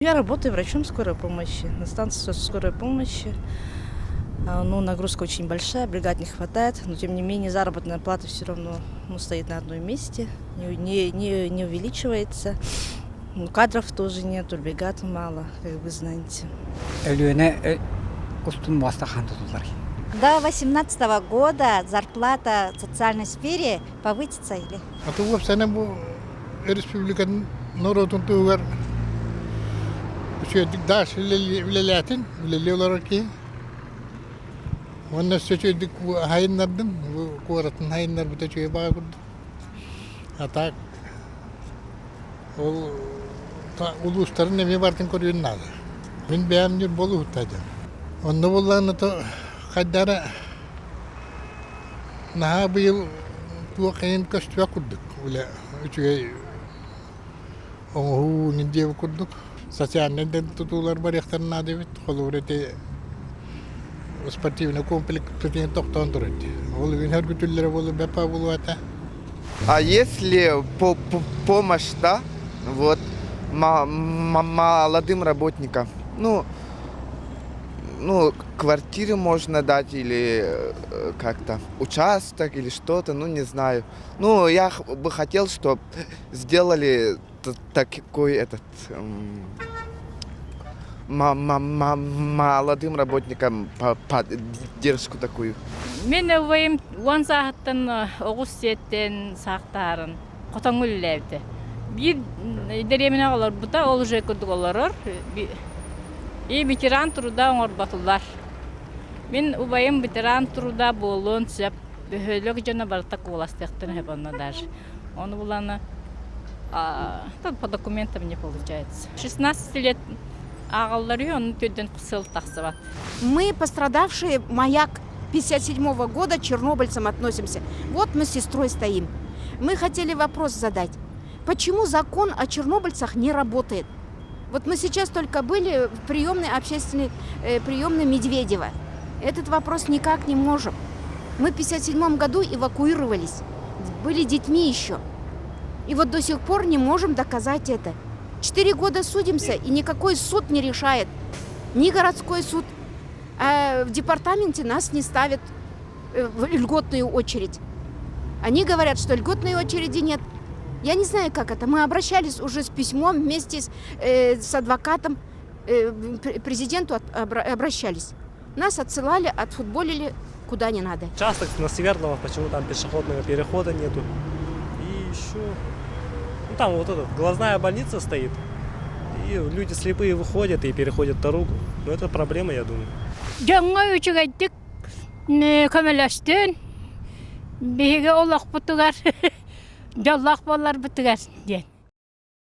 Я работаю врачом скорой помощи, на станции скорой помощи. Ну, нагрузка очень большая, бригад не хватает, но тем не менее заработная плата все равно ну, стоит на одном месте, не, не, не, не увеличивается. Ну, кадров тоже нет, бригад мало, как вы знаете. Өлүөнэ устун муоста хаһан тутуллар? До 2018 года зарплата в социальной сфере повысится или? Аты уопсайынан бу республикатын норуотун туһугар үчүгэйдик дальше үлэлээтин, үлэлии олорор киһи. Уонна өссө үчүгэйдик хайыннардым, бу куоратын хайыннарбыта үчүгэй баҕа курдук. А так ол улуустарын эмиэ барытын көрүөн наада. Мин бэйэм Ньурба улууһуттан дьон. Онно буоллаҕына то хайдара наһаа быйыл туох эҥин көстүбэт курдук үлэ үчүгэй оҥоһуу иҥин диэбит курдук социальнай да тутуулар барыахтарын наада эбит холобур ити спортивный комплекс тохтоон турар дии ол үгүн өргүтүллэрэ буолуо бэпа буолуо этэ. А если по помощь, да, вот молодым работникам, ну, ну, квартиры можно дать или как-то участок или что-то, ну, не знаю. Ну, я бы хотел, чтобы сделали такой этот молодым работникам поддержку такую. Мин убайым уон сааһыттан оҕус сиэттэн саахтаарын хотоҥҥо үлэлээбитэ. Биир дэриэбинэҕэ олорбута, ол уже курдук олорор. И ветеран труда оҥорботулар. Мин убайым ветеран труда буолуон сөп. Бөһүөлэк дьоно барыта куоластыахтарын сөп онно даже. Ону булана по документам не получается. 16 лет ааҕаллар үһү, онно төрдөн сыл тахсыбат. Мы, пострадавшие маяк 57 года, чернобыльцам относимся. Вот мы с сестрой стоим. Мы хотели вопрос задать. Почему закон о чернобыльцах не работает? Вот мы сейчас только были в приемной общественной приемной Медведева. Этот вопрос никак не можем. Мы в 57 году эвакуировались, были детьми еще. И вот до сих пор не можем доказать это. 4 года судимся, и никакой суд не решает. Ни городской суд. А в департаменте нас не ставят в льготную очередь. Они говорят, что льготной очереди нет. Я не знаю, как это. Мы обращались уже с письмом вместе с адвокатом, президенту обращались. Нас отсылали, отфутболили куда не надо. Участок на Свердлова, почему там пешеходного перехода нету. И еще, ну там вот этот, глазная больница стоит. И люди слепые выходят и переходят дорогу. Ну это проблема, я думаю. Дьоҥҥо үчүгэйдик көмөлөстүн, биһиги олохпутугар дьоллоох буоларбытыгар диэн.